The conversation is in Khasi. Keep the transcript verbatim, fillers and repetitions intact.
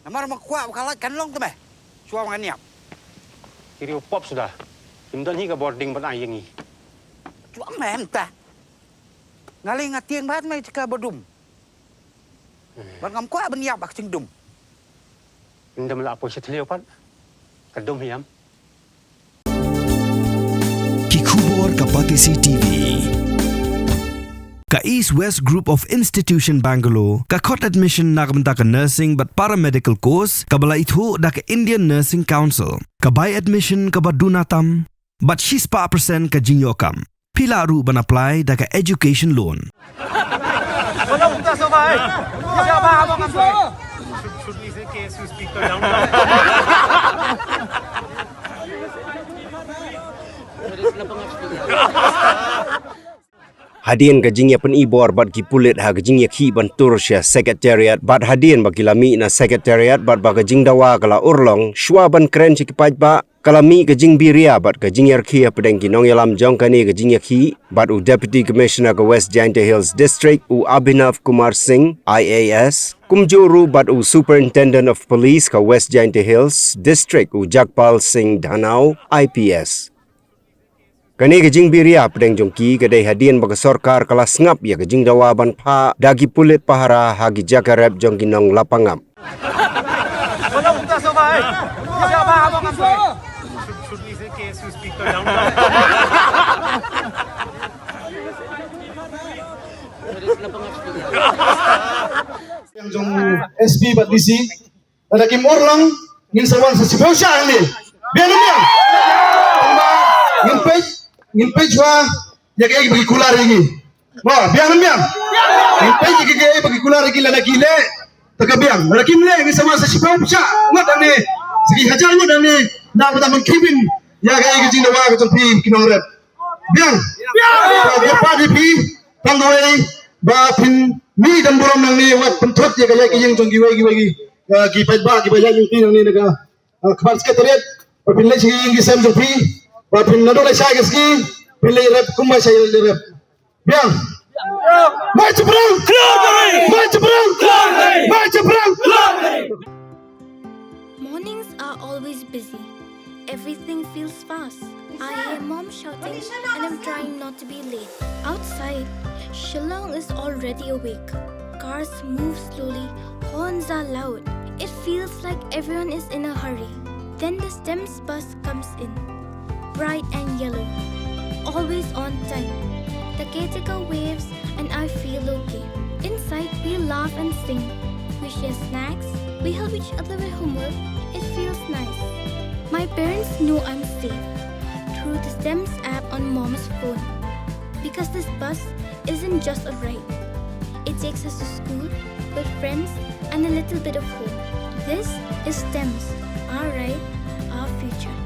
Namar ma kwah ba ka lait kan long te me. Shuwa ngan ïap. Ki riew pop suda. Kim don hi ka bording ban ai ïa ngi. Shuwa me em ta. Nga lei nga tieng bad me jaka ba dum. Bad ngam kwah ban ïap bad ka jingdum. Ndem la poi sha thliew pat. Ka dum hiam. Ki khubor ka Batesi T V. Ka East West Group of Institution Bangalore ka khot admission na ka bynta ka nursing bad paramedical course kaba la ithuh da ka Indian Nursing Council. Ka bai admission kaba duna tam bad shispah percent ka jingïoh kam. Phi lah ruh ban apply da ka education loan. Hadien ka jingïapyni bor bad ki pulit ha ka jingïakhih ban tur sha Secretariat bad hadien ba ki la mih na Secretariat bad ba ka jingdawa ka la urlong shuwa ban kren sha ki paidbah, ka la mih ka jingbiria bad ka jingïarkhie hapdeng ki nongïalam jong kane ka jingïakhih bad u Deputy Commissioner ka West Jaintia Hills District u Abhinav Kumar Singh, I A S, kumjuh ruh bad u Superintendent of Police ka West Jaintia Hills District u Jagpal Singh Dhanau, I P S. Kane ka jingbiria hapdeng jong ki ka dei hadien ba ka sorkar ka la sngap ïa ka jingdawa ban phah da ki pulit pahara ha ki jaka rep jong ki nonglapangap. Jong S P bad D C. Lada kim urlong, ngin sa wan sa shiphew shah hangne. Biang ne em biang? Ngin peit, ngin peit shuwa ïa kaei ba ki kular ïa ngi. Mo, biang ne em biang? Ngin peit ïa kaei ba ki kular ïa ngi lada ki leh, te ka biang. Lada kim leh, ngin sa wan sa shiphew shah ngut hangne, sa ki hajar ngut hangne, na ka bynta ban khih beiñ ïa kaei ka jingdawa ka jong phi ki nongrep. Biang. Biang. Ka, ka pat ïa phi tang kawei ba phin mih don burom nangne, wat pynthut ïa ka ïaid ka ïeng jong kiwei kiwei ki, ah, ki paidbah kiba ïaid ïeng nangne na ka, ah, khmat Secretariat, ba phin leit sha ki ïing ki sem jong phi, ba phin naduh leit shai ka sngi phin leit rep kumba shai leit rep. Biang. Mai Chaprang. Mai Chaprang. Mai Chaprang. Mornings are always busy. Everything feels fast. I hear mom shouting and I'm trying not to be late. Outside, Shillong is already awake. Cars move slowly, horns are loud. It feels like everyone is in a hurry. Then the STEMS bus comes in, bright and yellow, always on time. The caretaker waves and I feel okay. Inside, we laugh and sing. We share snacks. We help each other with homework. It feels nice. My parents know I'm safe through the STEMS app on mom's phone. Because this bus isn't just a ride. It takes us to school, with friends, and a little bit of home. This is STEMS, our ride, our future.